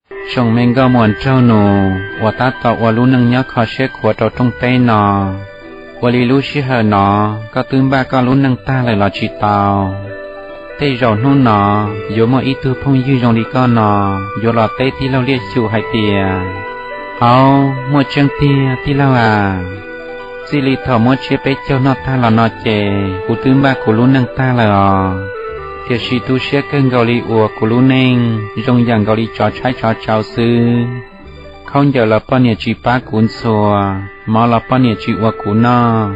Tsoom me nkauj muam nraug nus uas tab tom ua lub neej nyob kho siab khuav rau rooj teb no, ua li lub sij hawm no koj twb npaj koj lub neej tag lawm los tsis tau? Tej zaum hnub no yuav muaj ib tug phooj ywg zoo li koj no yuav los teb tij laug Liaj Xyum hais tias, Auj, muaj tseeb tiag tij laug as. Txij li thaum muab tsiab peb caug noj tag los no ces kuv twb npaj kuv lub neej tag lawm os. Tiam sis tu siab kawg nkaus li uas kuv lub neej zoo yam nkaus li tsov tshaib tsov tsau xwb. Khaub ncaws los poj niam tsis pab kuv ntxhua, mov los poj niam tsis ua kuv noj.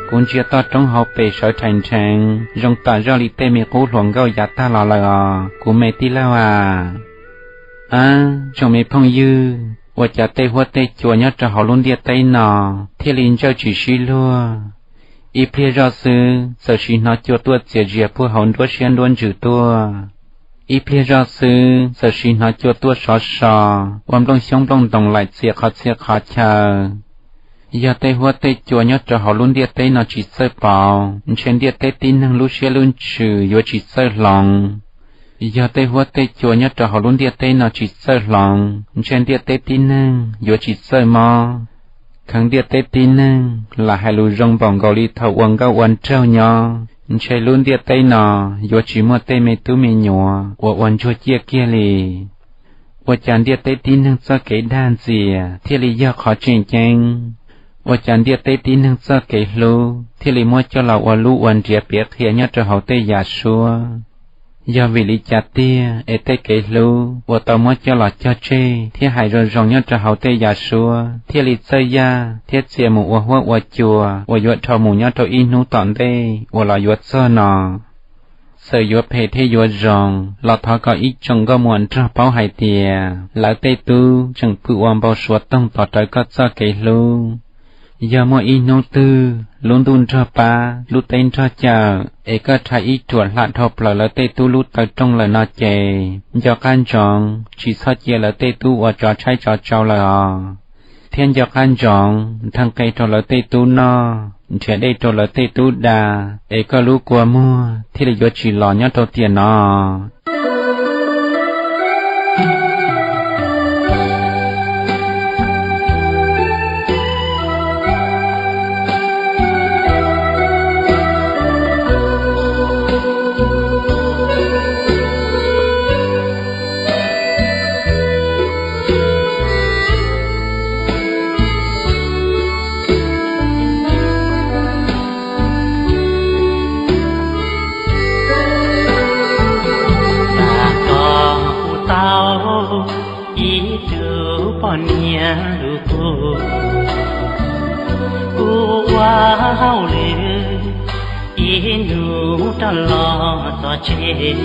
Kuv ntsia toj roob hauv pes sawv rhais nrheev zoo tam zoj li tej me qub hluas nkauj yav tag los lawm os kuv me tij laug as. Ab, tsoom me phooj ywg, ua cas tej huab tej cua nyob rau hauv lub ntiaj teb no thiaj li ntsawj tsis sib luag? Ib pliag zoj xwb txawm sim hnov cua tuaj txias zias puag hauv nruab siab nruab ntsws tuaj. Ib pliag zoj xwb txawm sim hnov cua tuaj sov so ua nplooj xyoob nplooj ntoos laim txias qhov txhia qhov chaw. Yog tej huab tej cua nyob rau hauv lub ntiaj teb no tsis txawj pauv, ntshe ntiaj teb tib neeg lub siab lub ntsws yuav tsis txawj hloov. Yog tej huab tej cua nyob rau hauv lub ntiaj teb no tsis txawj hloov, ntshe ntiaj teb tib neeg yuav tsis txawj mob. Kheev ntiaj teb tib neeg lam hais lus zoo npaum nkaus li thaum ua nkauj ua nraug nyob, ntshe lub ntiaj teb no yuav tsis muaj tej me tub me nyuam uas ua ntsuag ciaj kiag li. Ua cas ntiaj teb tib neeg txoj kev dag ntxias thiaj li yog qhov tseem ceeb? Ua cas ntiaj teb tib neeg txoj kev hlub thiaj li muab coj los ua lub ua nriav piav qhia nyob rau hauv tej yam suab? Yog vim li cas tiag es tej kev hlub uas tau muab coj los cog tseg thiab hais zoo zoo nyob rau hauv tej yam suab thiaj li txawj yaj thiab txia mus ua huab ua cua uas yuav dhau mus nyob rau ib hnub tom ntej uas los yuav txog no? Txawm yuav phem thiab yuav zoo los thov kom ib tsoom nkauj muam nrog paub hais tias lawv tej tub tseem pw ua npau suav toog tos rawv koj txoj kev hlub. Yog muaj ib hnub twg lub ntuj nrog pab lub teb nrog cawm es koj rhais ib ruam hla dhau plaws lawv tej tub lub taw rooj lawm no ces nco qab ntsoov tsis txhob cia lawv tej tub ua tsov tshaib tsov tsau lawm os. Thiab nco qab ntsoov nthee qe rau lawv tej tub noj, nrhiav dej rau lawv tej tub da, es koj lub kua muag thiaj li yuav tsis los nyob rau tiam no. Koj kuj tau ib tug poj niam lug kuj, kuj ua hauj lwm ib hnub rov los txog tsev.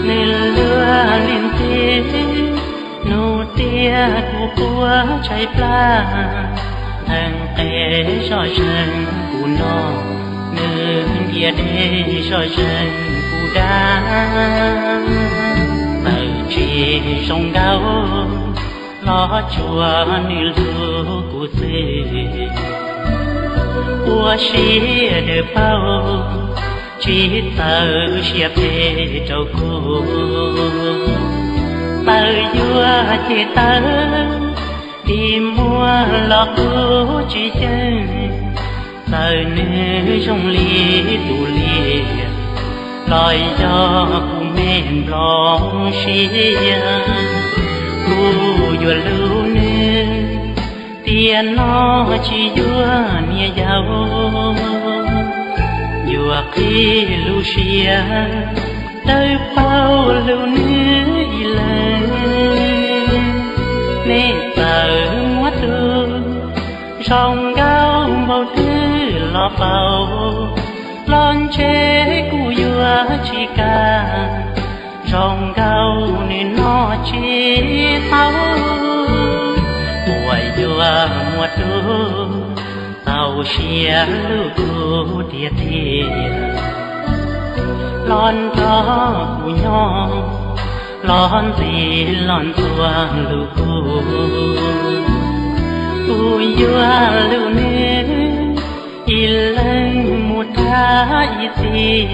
Nws luag li ntxhi, hnub tiag kuj quaj tshaib plab, nthee qe zoj zeeg kuv noj, nws ntiav dej zoj zeeg kuv da. Txawm tsis zoo nkauj los tsuav nws hlub kuv xwb. Ua siab daws paug, tsis txawj siab phem rau kuv. Txawm yuav cem tawv, tig muag los kuv tsis ceeb. Txawm nws zoo li tus liaj, los yog kuv me nplooj siab. Kuv yuav hlub nws, tiam no tsis yuav niam yau. Yuav qhib lub siab, dawb paug hlub nws ib leeg. Nej txawm muab tus zoo nkauj npaum twg los faus, los ntshe kuv yuav tsis kam. Zoo nkauj nws noj tsis tau, puas yuav muaj tus txaus siab hlub kuv tiag tiag. Los nrog kuv nyob, los ntxim los ntxuav hlub kuv. Kuv yuav hlub nws ib leeg mus tag ib txhis.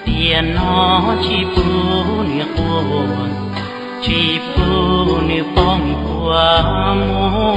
Tiam no tsis pub nws quaj, muaj.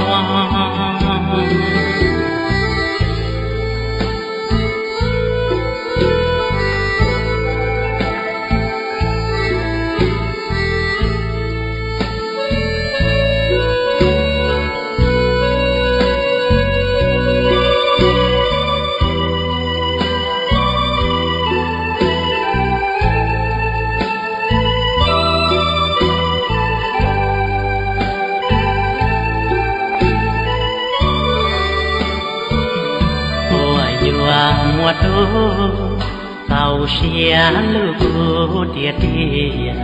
Puas yuav muaj hnub txaus siab lug kuv tiag tiag,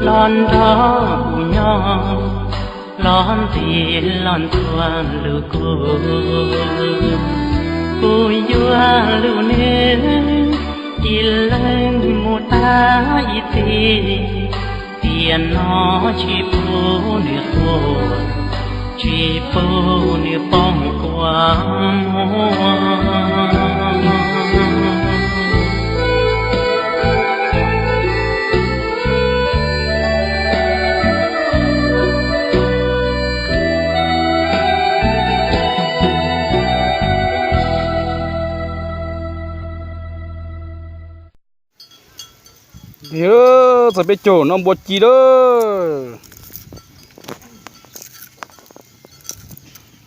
los nrog kuv nyob, los ntxiv los ntxuav lug kuv. Kuv yuav lug nwg ib leeg mus tag ib txhis, tiam no tsis pub nwg quaj, tsis pub nwg poob kua muag. Txog peb caug noj npua ci lawm.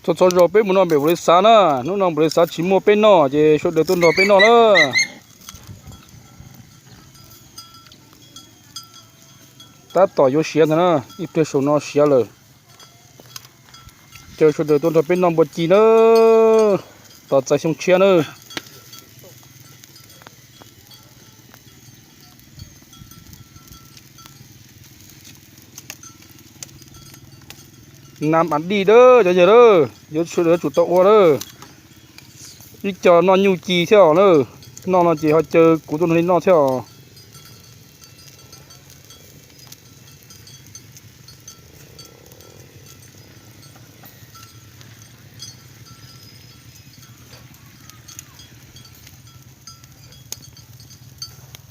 Txhua txhua zaus peb mus noj npem npaum li xav na, hnub no npaum li xav tsis muaj peb noj ces sawv daws tuaj nrog peb noj na. Tab tom yuav siav ntag na, ib pliag saum no siav lawm. Caw sawv daws tuaj nrog peb noj npua ci na, tos txais xyoo tshiab na. Nam am dij dawb cov yawg lawm, yuav sawv daws yuav tsum tau ua lawm. Ib co noj nyuj ci thiab os na, noj no ces ho caw kuv tuaj nrog nej noj thiab os.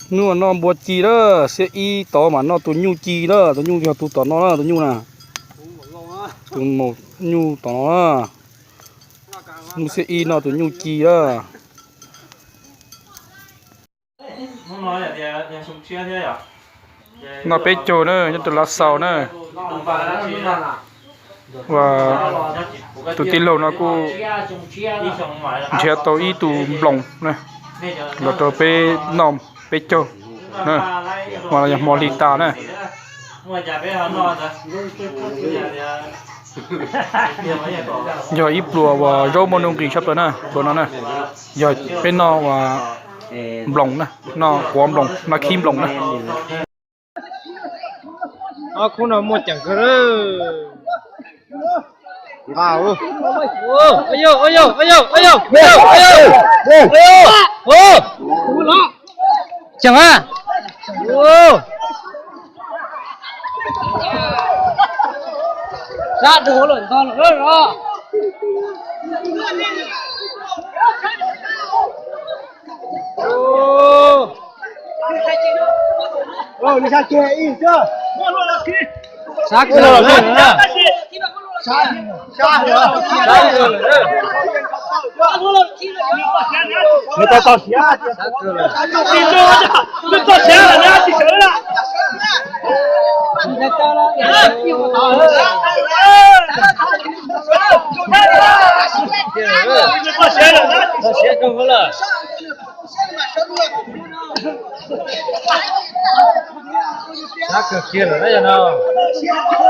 Hnub no noj npua ci lawm, xiab ib tod mas noj tus nyuj ci lawm, tus nyuj yog tus tom no na, tus nyuj na, tus maum nyuj tom no na. Hnub xiab ib noj tus nyuj ci lawm. Noj peb caug na, nyob rau Lav Xaus na. Ua, tus tij laug no kuj nrhiav tau ib tug nploos na, los rau peb noj peb caug na, mas yog hmo hli tas na. Yog ib pluas uas zaub muaj nuj nqis tshaj plaws na, pluas no na. Yog peb noj uas nploos na, noj quav nploos, noj khib nploos na. Ob khub no muaj ceem kawg. Ceem a. Sab rau hauv lawm ntog lawm os. Sab kawg lawm na. Nws tau tau siav. Tau siav kawg lawm. Sab kawg kiag lawm na yog no. Sab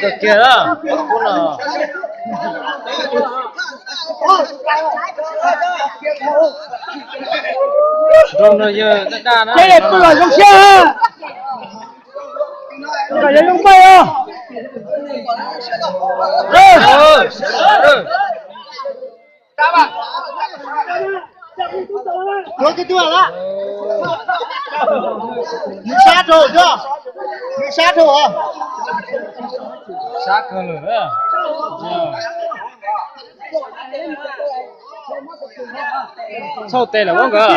kawg kiag na, ub no. Zoo no yog daj daj na. Nws sab dhau, nws sab dhau. Sab kawg lawm na. Txhauj tes lawm muab nkawd.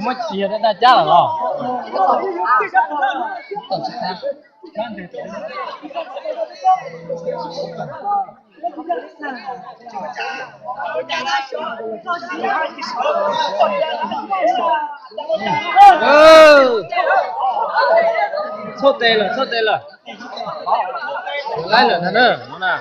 Muab cia daj daj cab lawm los. Txhauj tes lawm, txhauj tes lawm. Laib lawm ntag na, no na.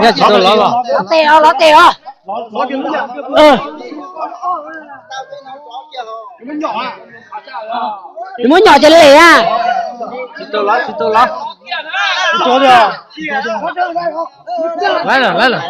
Nyaj tsis tau lov los? Lov tes os, lov tes os. Nws muab nyom ces lem a. Tsis tau lov, tsis tau lov. Laib lawm, laib lawm.